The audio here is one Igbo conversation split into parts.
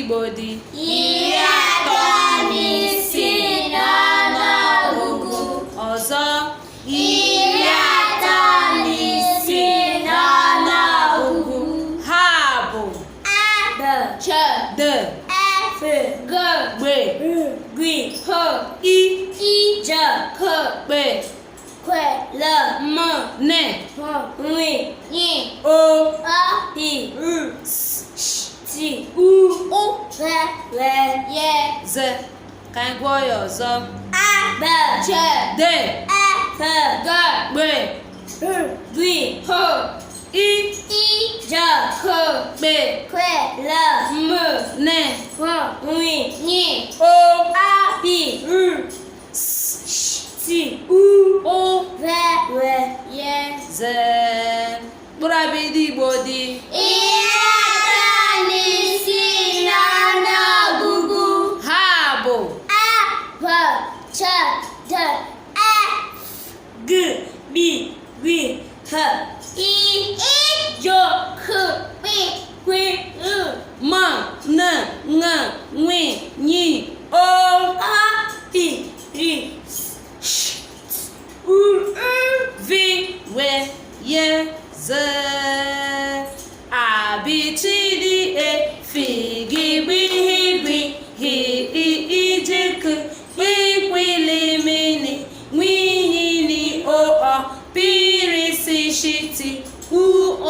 Igbo dị? 36 n'ọnụọgụgụ. Ọzọ. 36 n'ọnụọgụgụ. Ha bụ? A, B, C, D, F, G, B, G, H, I, I, J, K, P, Q, L, M, N, N, Y, O, O, P, R, S, Sh, T, U, U, V, W, Y. Z. Ka anyị gụọ ya ọzọ. A, B, C, D, F, G, B, R, G, H, I, I, J, K, P, Q, L, M, N, N, Y, O, A, P, R, S, Sh, T, U, U, V, W, Y. Z. Mkpụrụ abịdị Igbo dị? 36 n'ọnụọgụgụ. Ha bụ? A, B, C, D, E, F, G, B, G, H, I, I, J, K, P, Q, R, M, N, Ṅ, Nw, Ny, O, O, P, R, S, Sh, T, U, U, V, W, Y, Z. A, B, C, D, E, F, G, B, H, B, H, I, I, J, K, P, Q, L, M, N, W, Y, N, O, Ọ, P, R, S, Sh, T, U, O,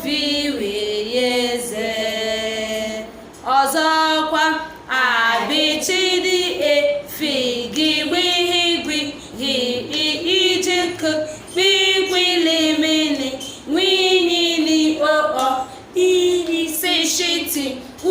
V, W, Y, Z. Ọzọkwa, A, B, C, D, E, F, G, B, H, B, H, I, I, J, K, P, Q, L, M, N, W, Y, N, O, Ọ, P, R, S, Sh, T, U,